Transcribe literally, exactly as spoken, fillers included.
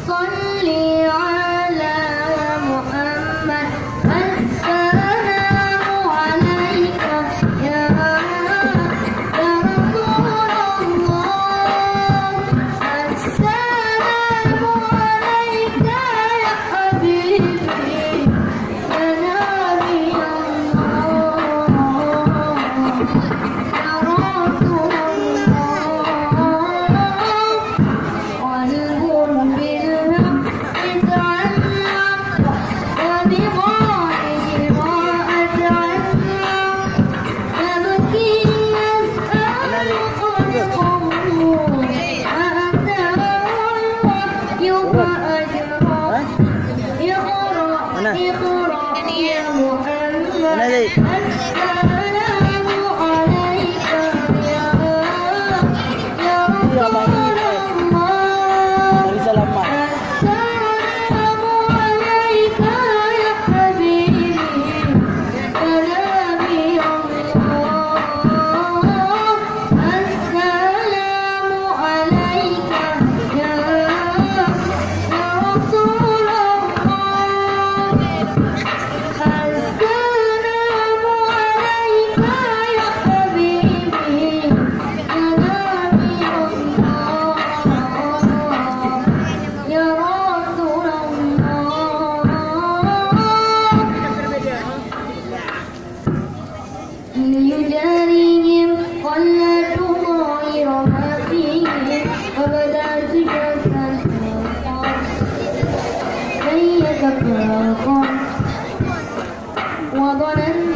صل على محمد. السلام عليك يا، يا رسول الله. السلام عليك يا حبيبي، يا نبي الله، يا رسول الله. قلب بالحق تعلق، وبغير ما أتعلق. تبكي يسأل قلبه، أتاه الوحي فأجرى. اقرأ، اقرأ يا محمد. السلام عليك يا، يا رسول الله. السلام عليك يا حبيبي، يا نبي الله. السلام عليك يا، يا رسول الله. السلام عليك يا حبيبي، يا نبي الله، يا رسول الله. ليجاريهم قلة ظاهر ما فيهم وبدأت جسد من يتفرق وظننت